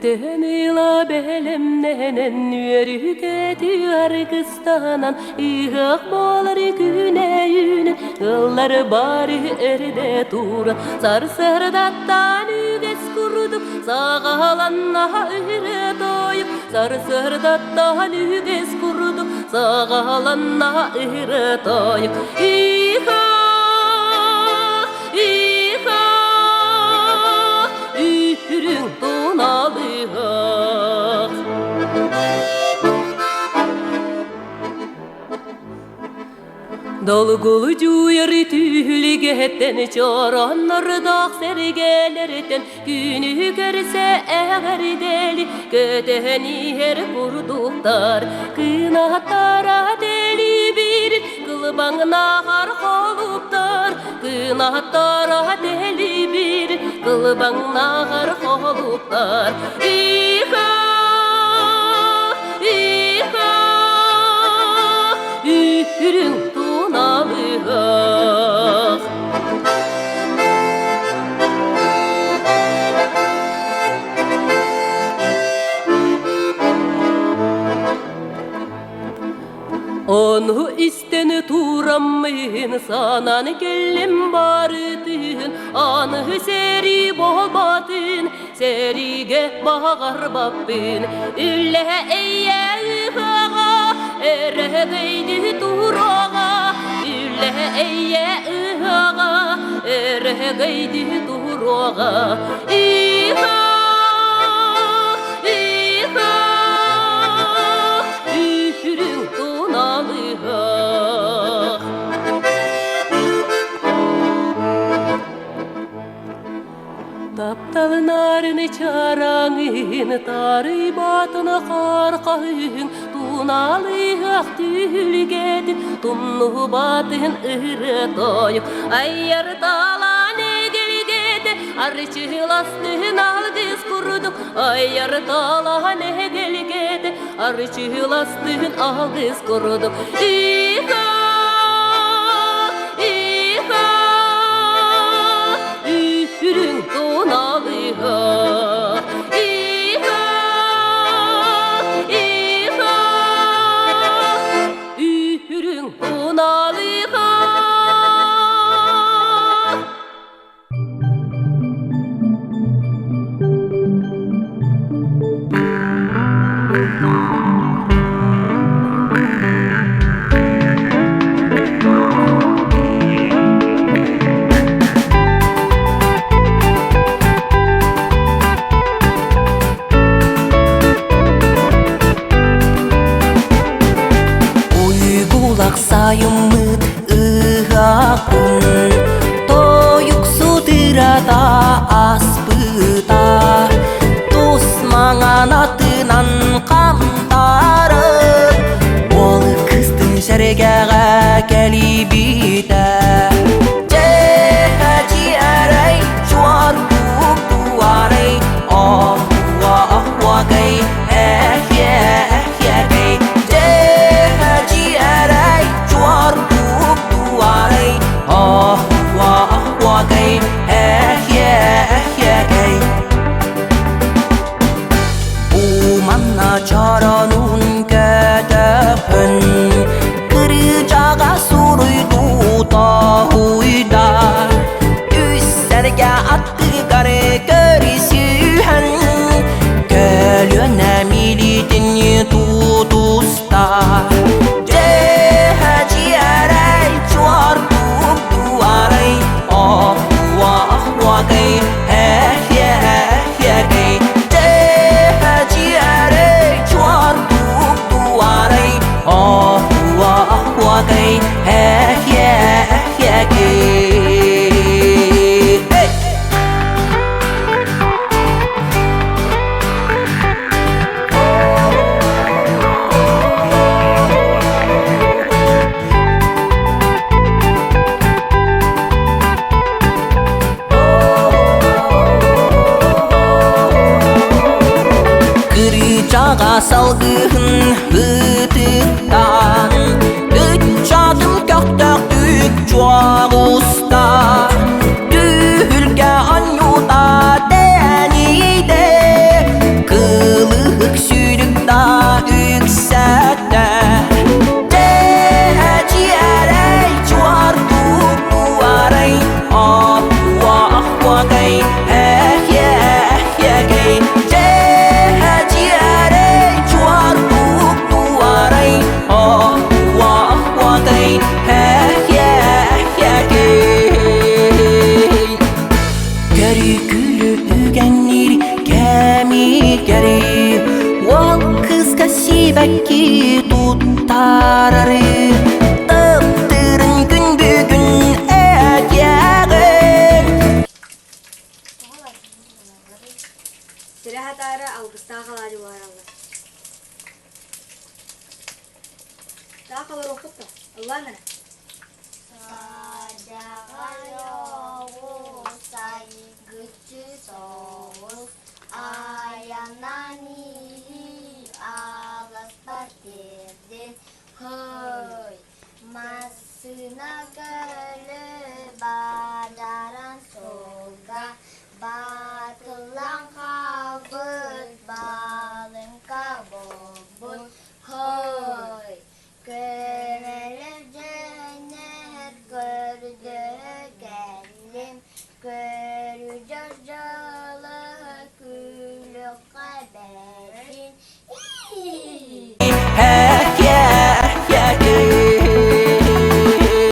Көтөн ыла бэлэмнэнэн үөрүүгэ аргыстанан ыһыах буолар күнэ үүнэн ыллар бары эрдэ тура сарсыардаттан үгэс курдук саҕаланна ыһыры тойук сарсыардаттан үгэс курдук саҕаланна ыһыры тойук иха иха үрүҥ туналыһах. Долгулдьуйар түһүлгэттэн чороннордоох сэргэлэртэн күнү көрсө эҕэрдэли көтөн иһэр курдуктар кынаттара дэлибир кылбаҥнаахар холуптар кынаттара дэлибир кылбаҥнаахар холуптар иха иха үрүҥ туналыһах. Ону истэн тураммын санаан кэллим барытын, аны сэрии буолбатын, сэриигэ баҕарбаппын. Үлэ эйэ ыһыаҕа, өрөгөйдүү туруоҕа, үлэ эйэ ыһыаҕа, өрөгөйдүү туруоҕа. Иха, иха, үрүҥ туналыһах. Тапталынарын чараҥын, тарыйбатын хархаһын, туналыһах түһүлгэтин, тумнубатын ырыа тойук, айар талаан эгэлгэтэ, арчыластын алгыс курдук, айар талаан эгэлгэтэ, арчыластын алгыс курдук. Иха, иха, үрүҥ туналыһа. Иха, иха, үрүҥ туналыһа. Уйгулах сайыммыт ыһаахпын Тойуксу тырата аспыта Тус маҥан атынан хантарып Уол кыстын сэргэҕэ кэлибитэ Дьэһэчиэрэй чуор туарай Оһуа оһуокай эхе эхекэй Дьэһэчиэрэй чуор туарай Оһуа оһуокай эхе эхекэй Бу манна чоронун көтөхөн Кырыычаҕа суруйдуу тоһуйда Үс сэргэ аттыгар көрүсүһэн Көлүөнэ милитин тутуста Дьэһэ дьиэрэй чуор туарай Охуа охуакай эхе эхекэй Дьэһэ дьиэрэй чуор туарай Охуа охуакай эхе эхекэй. Hey! барары Таптыырын күн бүгүн этиэҕин Сири хатаары алгыстаах алаадьы буһараллар. Таах олоруохпут да, ыллаан эрэ. Сайгыччы соҕус айанан аласпар тиэрдин Хой, массыына көлө бадаран суолга батыллан хаалбыт балыҥка буолбут Хой, Көмөлөөх дьоннор көрдөһө кэллим.